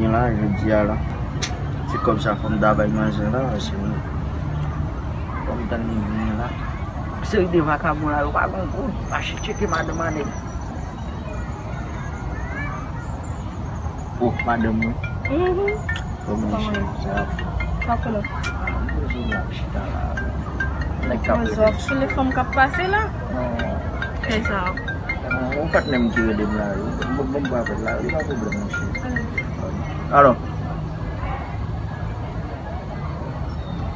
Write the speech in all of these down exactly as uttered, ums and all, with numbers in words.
La, jodi a la, ti kòb sa fò m ta bay manzè la, paske fò m tann li vini la. Seri de vakabon la, yo pa gon gout, mache tcheke madanm a nèg. Oh, madanm mwen. Mhm. Kòman chita sa ap fè? Sa fè lòt. Ah, m bezwen la chita la. Nèg k ap rele. Sou le fanm k ap pase la? Non. Kè sa. Non, yon patnè m ki rele m la, wi. Bon, bon, m pa fè la, li pa pwoblèm, monchè. Alò.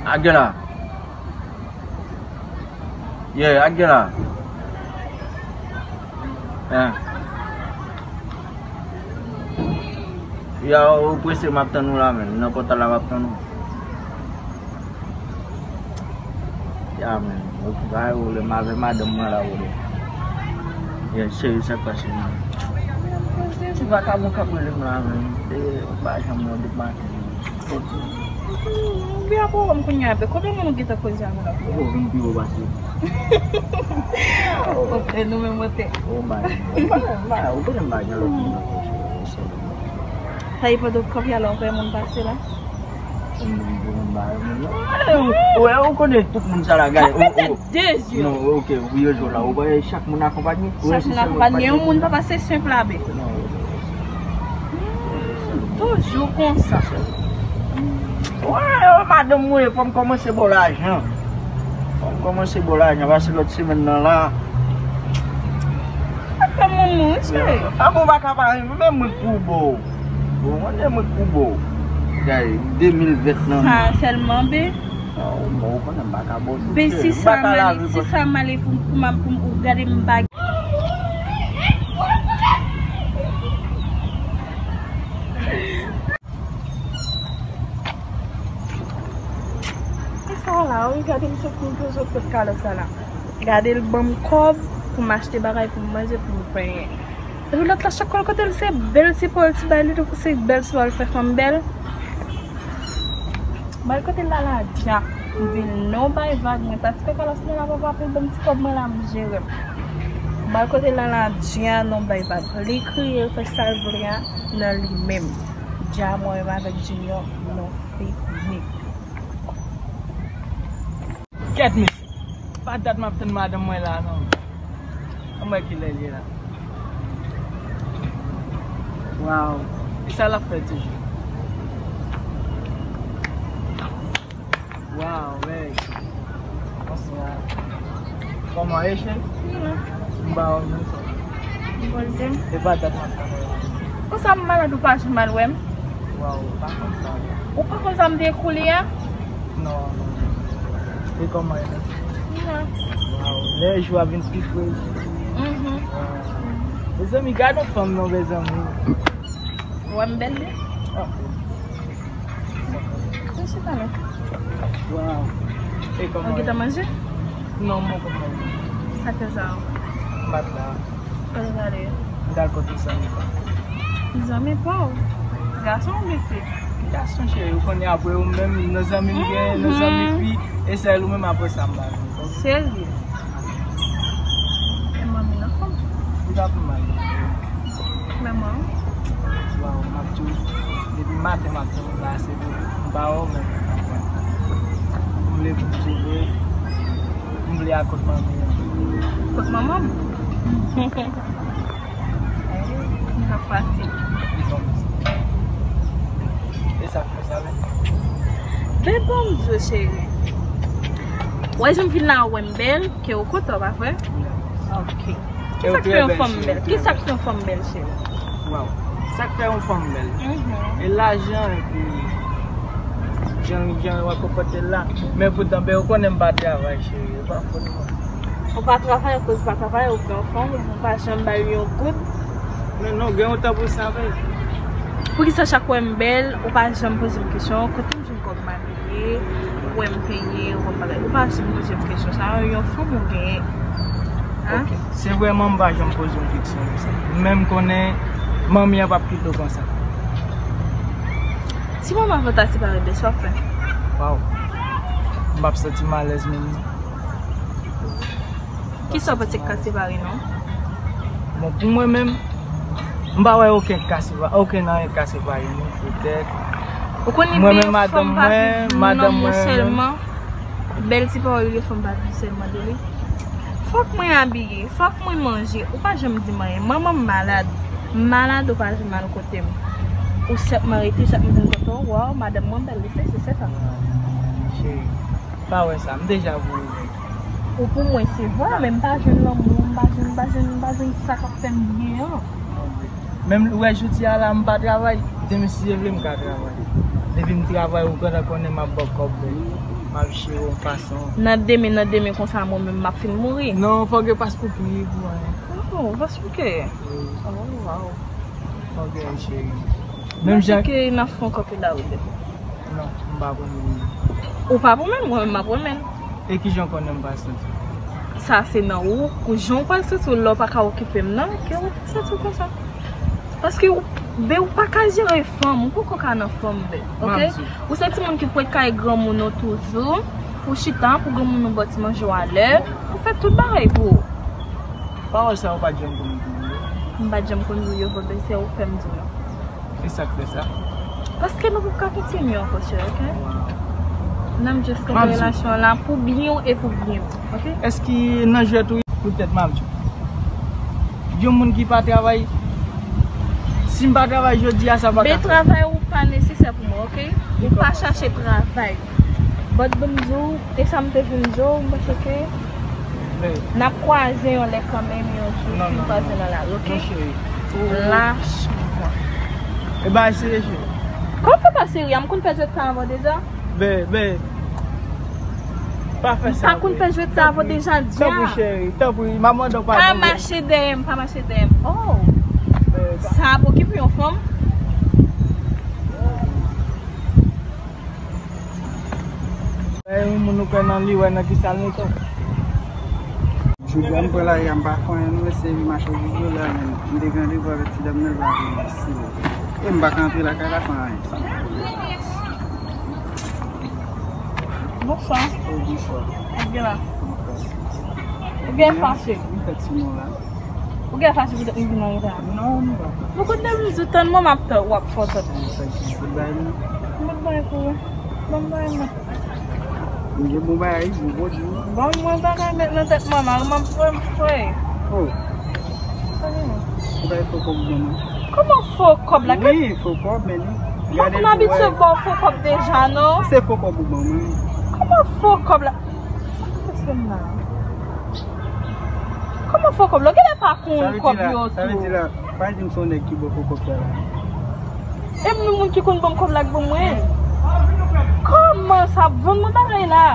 Agela. Yeah, Agela. Yeah. Ya, ou prese, m ap tann ou la, men. Nan pòt la, m ap tann ou. Ya, men. Ou pa wè, m avè madanm mwen la, wè. Yeah, cheri, sa k pase, men. Ti vakabon k ap rele m la, men. E, ou pa janm wè depi maten. Ou byen pou wè m kounye a, be, konbyen moun ou gentan koze avè l? Ou vin pi wo pase. Ou konprann nou menm mwen te. Ou bay. Ou bay, ou bay, ou bay, ou bay, gen lòt moun ankò, se, se. Sa e pandan w kanpe a la, ou wè moun pase la? Ou menm pou moun bay moun nan. Ou wè, ou konnen tout moun sa la, gade. Ou, ou, de zye. Non, ok, ou vire jou la. Ou wè chak moun akonpanye. Chak moun akonpanye. Yon moun pa pase senp la, be. Non, toujou konsa. Wè, madanm mwen, fò m kòmanse ba w lajan. Fò m kòmanse ba w lajan, paske lòt semèn nan la. Fè moun moun, wi, cheri. A bon, pa ka pa, men mwen k pou ba w. Bon, mwen de mwen k pou ba w. Gade, de mil ven nan. Sa sèlman, be. Non, bon, ou konnen m pa ka ba w tout, cheri. M pa ka lave. Si sa m ale pou, pou m, pou m, ou gade m pa. E sa la, wi, gade misye fin poze w kot kalòt sa la. Gade l ban m kòb pou m achte bagay pou m manje, pou m penyen. Epi lòt la, chak fwa l kote l, se bèl ti pa l ti bay li, se bèl ti pa l fè fanm bèl. Bay kote l la la dja. M di non bay vag, mwen pa ti fè kalòt mwen la papa pou l ban m ti kòb mwen la, m jere m. Bay kote l la la dja, non bay vag. Li kriye, l fè sa l vle a nan li menm. Dja mwen menm avèk Junior, nou fini. Kèt mesye, pa dat m ap tann madanm mwen la non. Ann wè kilè l ye la. Waw. E sa l ap fè toujou? Waw, wey. Bonswa. Kòman w ye, cheri? M ba w menm sa. Bon, se. E pa dat m ap tann ou la. Konsa m malad, ou pa janm al wè m? Waw, ou pa konn sa. Ou pa konn sa m te koule a? Non, non. E kòman e la? Non. Waw, lè jou a vin pi fre. Mhm. Waw. Mezanmi, gad yon fanm non, mezanmi. Ou wè m bèl, wi? Ah. Mwen chita la. Waw. E kòman? Ou gentan manje? Non, mwen poko manje. Sa fè sa? M pa t la. Kote w prale? M t al kote zanmi pa m. Zanmi pa w? Gason oubyen fi? Gason, cheri, ou konnen apre ou menm, nan zanmi m gen, nan zanmi fi, e sèl ou menm apre sa m pa gen. Serye? E manmi nan fòm? Li pa pi mal non. Men mwen? Waw, m ap di w, depi maten m ap tann ou la, se pou m pa wè w menm. M vle pou m sove, m vle al kot manmi an. Kot manman m? Li pa fasil. Li pa fasil. E sa k fè sa, men? Men bon, m di w, cheri. Wè jan m vin la, wè m bèl, ke w kontan, pa vre? Ok. Kisa k fè yon fanm bèl? Kisa k fè yon fanm bèl, cheri? Waw. Sa k fè yon fanm bèl? Mhm. E lajan, epi jan, jan yo konpòte l la. Men poutan, ben, ou konnen m pa travay, cheri. E pa fòt mwen. Ou pa travay, akoz ou pa travay, ou pran fanm, ou pa janm ba l yon goud. Men non, gen yon tan pou sa, men. Poukisa chak wè m bèl, ou pa janm poze m kesyon, kote m jwenn kòb m abiye, ou wè m penyen, ou wè m bagay. Ou pa janm poze m kesyon sa yo, yon fanm ou genyen. Hein? Ok. Se vrèman m pa janm poze yon kesyon konsa. Men m konnen manmi an p ap kite w konsa. Si manman avè w ta separe, bes w ap fè? Waw. M p ap santi m alèz menm. Kisa w panse k ka separe nou? Bon, pou mwen menm, M pa wè okenn k ka separe, okenn anyen k ka separe nou, petèt. Ou konn li byen, fanm pa viv nan mwen sèlman. Bèl ti pawòl li gen, fanm pa viv sèlman de li. Fòk mwen abiye, fòk mwen manje. Ou pa janm di m anyen. Manman m malad. M malad, ou pa janm al kote m. Ou sèlman rete, chak mwen vin kote w, waw, madanm mwen bèl, li sesi, se sa. Cheri, pa wè sa, m deja voye. Ou pou mwen se vre, men m pa jwenn lanmou, m pa jwenn, m pa jwenn, m pa jwenn sa k ap fè m byen an. Menm ou wè jodi a la, m pa travay, demen si Dye vle m ka travay. Depi m travay, ou gentan konnen m ap ba w kòb, men m ap jere yon fason. Nan demen, nan demen konsa, mwen menm m ap fin mouri. Non, fòk yo pas pou ki pou anyen. Oh, pas pou ki? Wi. Oh, wow. Fòk yo cheri. Menm jan ke n ap fè yon kanpe la wi. Non, m pa pran menm. Ou pa pran menm, mwen menm m ap pran menm. E kijan w konnen m pa santi? Sa se nan ou, kou jan w pral santi w lè w pa ka okipe m nan, ke w santi w konsa. Paske w, ben, ou pa ka jere fanm, ou poko ka nan fanm, ben, oke? Ou se timoun ki pou kay granmoun ou toujou, ou chita pou granmoun ou ba w ti manje w alè, ou fè tout bagay pou ou. Pawòl sa yo pa t janm konn di m yo. M pa t janm konn di w yo vre, ben se ou k fè m di w yo. E sa k fè sa? Paske nou p ap ka kontinye ankò, cheri, oke? N ap just kanpe relasyon an la pou byen w e pou byen m, oke? Èske nan jwèt ou, poutèt m ap di w, yon moun ki pa travay, si m pa travay jodi a, sa pa ka fèt. Men travay ou pa nesesè pou mwen, oke? Ou pa chache travay. But ban m di w, e sa m te vin di w, m panse ke n ap kwaze yon lè kanmenm, yon jou, si n kwaze nan lari, oke? Lach mwen. E bagay serye, cheri. Kòman fè pa serye a? M konn fè jwèt sa avan deja? Ben, ben. Pa fè sa. M pa konn fè jwèt sa avan deja, dya. Tanpri, cheri, tanpri. M ap mande w padon. Pa mache dèyè m, pa mache dèyè m. Oh. Sa ap okipe yon fanm? E yon moun ou kwè nan li, wè nan ki sal nou tou. Jodi a m pran lari a, m pa fè anyen non, mesye, m mache jouk la, men m te gen randevou avèk ti dam nan, l pa vini isi. E m pa ka antre lakay la san anyen. Bonswa. Oh, bonswa. Ou gen la? Ou gen fache? M fèt sou nou la. Ou gen fache poutèt m vin nan retard? Non, m pa. Bon, kote m di tann mwen, m ap tann, w ap fè tann. Sa ki fout bay nou? M ap bay pou ou. Ban m bay mwen. M gen bon bagay, bon pwodui. Bon, mwen pa ka met nan tèt mwen, mari m ap fè m fè. Oh. Ou bay fo kòb ban mwen. Kòman fo kòb la? Wi, fo kòb, men li. Mwen konn abitye ba w fo kòb deja, non? Se fo kòb ou ban mwen. Kòman fo kòb la? Sa k pase m la? Kòman fo kòb la? Genlè pa konn kòb yo tou. Sa vle di la, pa di m se yon nèg ki ba w fo kòb sa la. E m, moun ki konn ban m kòb la k ban mwen. Kòman sa ap vann mwen bagay la?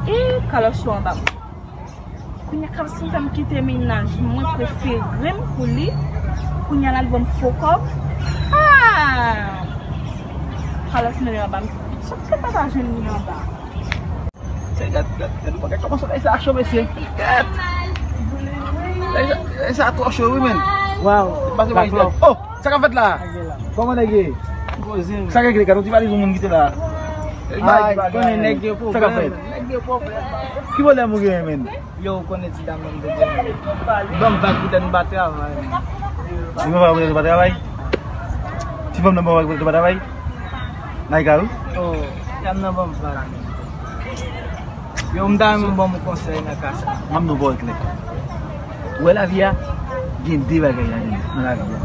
E Carlos yo anba m. Kounye a Carlos fè m kite mennaj mwen prefere m pou li. Kounye a l al ban m fo kòb. Ah! Carlos mete anba m. Sòt ke pa ta jwenn li anba. Se gad, gad, gad, gad kòman soleil sa a cho, mesye. Gad. Soleil sa, soleil sa twò cho, wi, men. Waw. Pase pa isit. Oh, sa k ap fèt la? Kòman nèg ye? Poze m. Sa k regle, gad, yon ti valiz yon moun kite la. Ay, konnen nèg gen pwoblèm. Sa k ap fèt? Nèg gen pwoblèm. Ki pwoblèm ou genyen, men? Yo, ou konnen ti dam nan m te genyen. Ban m vag poutèt m pa travay. Li ban m vag poutèt ou pa travay? Ti fanm nan ban m vag poutèt ou pa travay? Naika, wi. Oh, ti dam nan ban m vag. Yo, m ta renmen w ban m yon konsèy nan ka sa. M ap di w bò klè. Ou wè lavi a, gen de bagay ladan l, nan lavi a.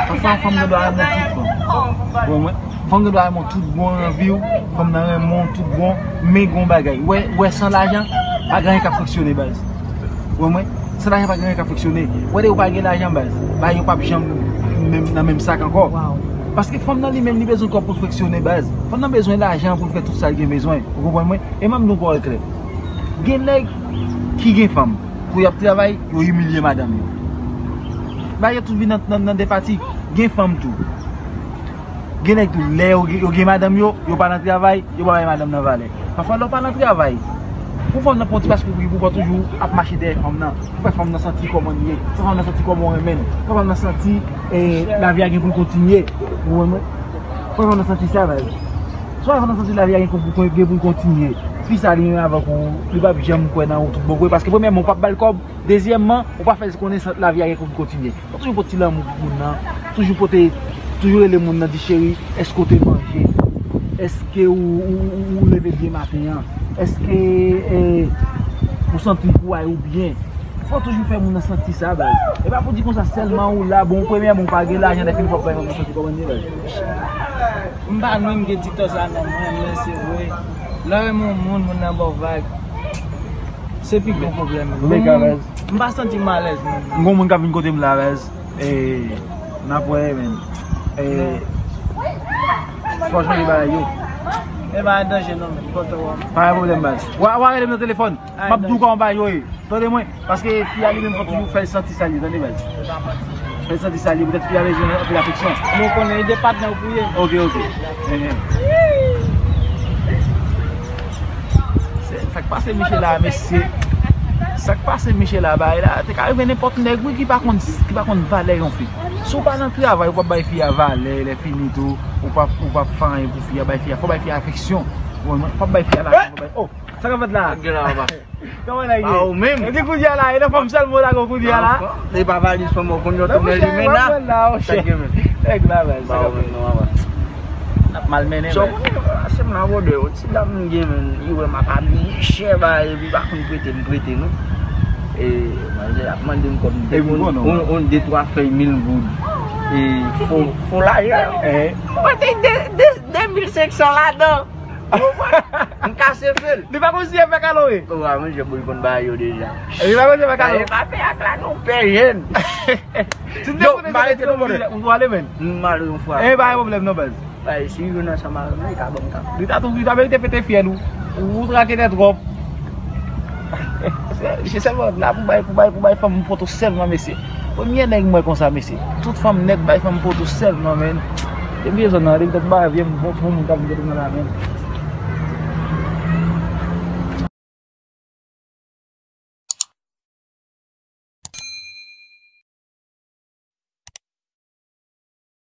Pafwa, fanm gen dwa renmen w tout bon. Ou wè mwen? Fanm gen dwa renmen w tout bon nan vi w. Fanm nan renmen w tout bon. Men gen yon bagay. Ou wè, ou wè san lajan, pa gen anyen k ap fonksyone, baz. Ou wè mwen? San lajan pa gen anyen k ap fonksyone. Ou wè, lè ou pa gen lajan, baz, bagay yo p ap janm menm, nan menm sak ankò. Paske fanm nan li menm, li bezwen kòb pou l fonksyone, baz. Fanm nan bezwen lajan pou l fè tout sa l gen bezwen. Ou konprann mwen? E m ap di w pawòl klè. Gen nèg ki gen fanm, pou y ap travay, yo imilye madanm yo. Bagay yo tout vin nan, nan, nan de pati. Gen fanm tou. Gen nèg tou, lè yo, yo gen madanm yo, yo pa nan travay, yo pa bay madanm nan valè. Pafwa, lè w pa nan travay, pou fanm nan pran ti pas pou pri, pou w pa toujou ap mache dèyè fanm nan, pou fè fanm nan santi kòman l ye, fè fanm nan santi kòman w renmen l, fè fanm nan santi, eh, lavi a gen pou l kontinye. Ou konprann mwen? Fè fanm nan santi sa, baz. Swa fanm nan santi lavi a gen pou, gen pou l kontinye. Fi sa li menm avèk ou, li p ap janm kwè nan ou tout bon vre, paske premyèman, ou p ap ba l kòb, dezyèmman, ou pa fè l konnen sant lavi a gen pou l kontinye. Fò toujou pote ti lanmou pou moun nan, toujou pote, toujou rele moun nan, di, cheri, èske w te manje? Èske ou, ou, ou, ou leve byen maten an? Èske, eh, ou santi kou a ou byen? Fò toujou fè moun nan santi sa, baz. E pa pou di konsa sèlman ou la, bon, premyèman, ou pa gen lajan, lè fini fò w bay moun nan santi kòmann ye, baz. M pa menm gen ti tò sa nan mwen, men se vre. Lè w renmen yon moun, moun nan ba w vag. Se pi gwo pwoblèm. M pa santi m alèz menm. M gon moun k ap vin kote m la, baz. E, n ap wè, men. E, fò chanje bagay yo. E pa danje non, men. Pa gen pwoblèm, baz. W a, w a rele m nan telefòn. M ap di w kòman bagay yo ye. Tande mwen, paske fi a li menm fò toujou fè l santi sa l ye, tande baz. Fè l santi sa l ye, poutèt fi a bezwen anpil afeksyon. Nou konnen, e de patnè w pou ye. Ok, ok. Enhen. Se, sa k pase Michel la, mesye. Sa k pase Michel la, bagay la, te ka rive nenpòt nèg, wi, ki pa konn, ki pa konn valè yon fi. Si w pa nan travay, ou p ap bay fi a valè, lè fini tou, ou p ap, ou p ap fè anyen pou fi a, bay fi a, fò bay fi a afeksyon. Ou p ap bay fi a lajan, fò bay, oh, sa k ap fèt la? Sa k gen la, papa? Kòman nèg ye? Pa ou menm. Epi kounye a la, e nan fòm sèlman w lage w kounye a la. Anfan, e pa valiz fanm ou konn yo tounen li men la. Sa k gen men? Nèg la, men, sa k ap fèt? Pa ou menm non, papa. N ap malmennen, men. Sa w konnen, se m la bòdè, yon ti dam m gen, men, li wè m ap abiye chè, ba, epi pa konn prete m prete non. E manzè ap mande m kòb, m te konn yon, yon de twa fèy mil goud. E fo, fo lajan. Mwen te de, de, de mil senk san ladan. M kase fè l. Li pa konn si e fè kalowe. Ou a manje pou l konn bagay yo deja. Li pa konn si e fè kalowe. Bagay pa fè ak la non, pè jèn. Si m te konnen se te ou, ou ale, men. M ale yon fwa. E pa gen pwoblèm non, baz. Bay, si youn ansanm avè m, li ka ban m kap. Li ta tou, li ta merite pete fyèl ou. Ou trake nèt twòp. Se, se sèlman la pou bay, pou bay, pou bay fanm poto sèlman, mesye. Premye nèg m wè konsa, mesye. Tout fanm nèt bay fanm poto sèlman, men. Depi zòn nan, depi tèt ba, vye m bon, bon moun k ap vin kote m nan la, men.